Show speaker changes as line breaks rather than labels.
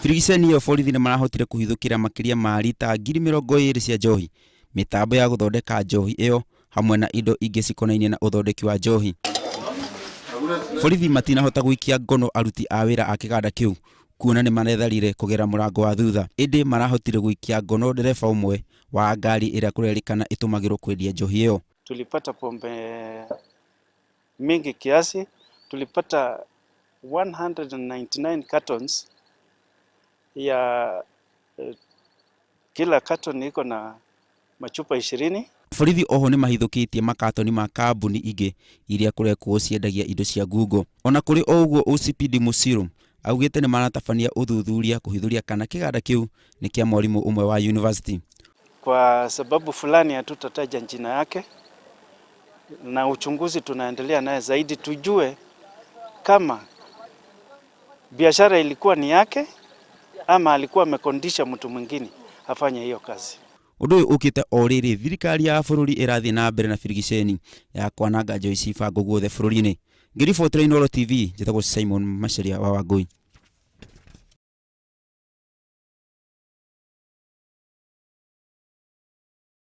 Birigiceni ĩyo borithi nĩ marahotire kũhithũkĩra makĩria ma rita 20,000 cia njohi, mĩtambo ya gũthondeka njohi ĩyo hamwe na indo ingĩ cikonainie na ũthondeki wa njohi. Borithi matinahota gũikia ngono aruti a wĩra a kĩganda kĩu kuona nĩ maretharire kũgera mũrango wa thutha, ĩndĩ marahotire gũikia ngono ndereba ũmwe wa ngari ĩrĩa kũrerĩkana ĩtũmagĩrwo kwendia njohi ĩyo.
Tulipata pombe mingi kiasi, tulipata 199 cartons ya kila carton iko na machupa 20.
Borithi oho nĩ mahithũkĩtie makatoni ma kambuni ingĩ iria kũrekwo ciendagia indo cia ngungo. Ona kũrĩ o ũguo OCPD Musiru augĩte nĩ maratabania ũthuthuria kũhithũria kana kĩganda kĩu nĩ kĩa mwarimũ ũmwe wa university.
Kwa sababu fulani hatutataja jina yake, na uchunguzi tunaendelea naye zaidi tujue kama biashara ilikuwa ni yake ama alikuwa amekondisha mtu mwingine afanye hiyo kazi.
Ũndũ ũyũ ũkĩte o rĩrĩ thirikari ya bũrũri ĩrathiĩ na mbere na birigiceni ya kwananga njohi cibango guothe bũrũri-inĩ. Ngĩribotera Inooro TV, njĩtagwo Simon Macharia wa Wangũi.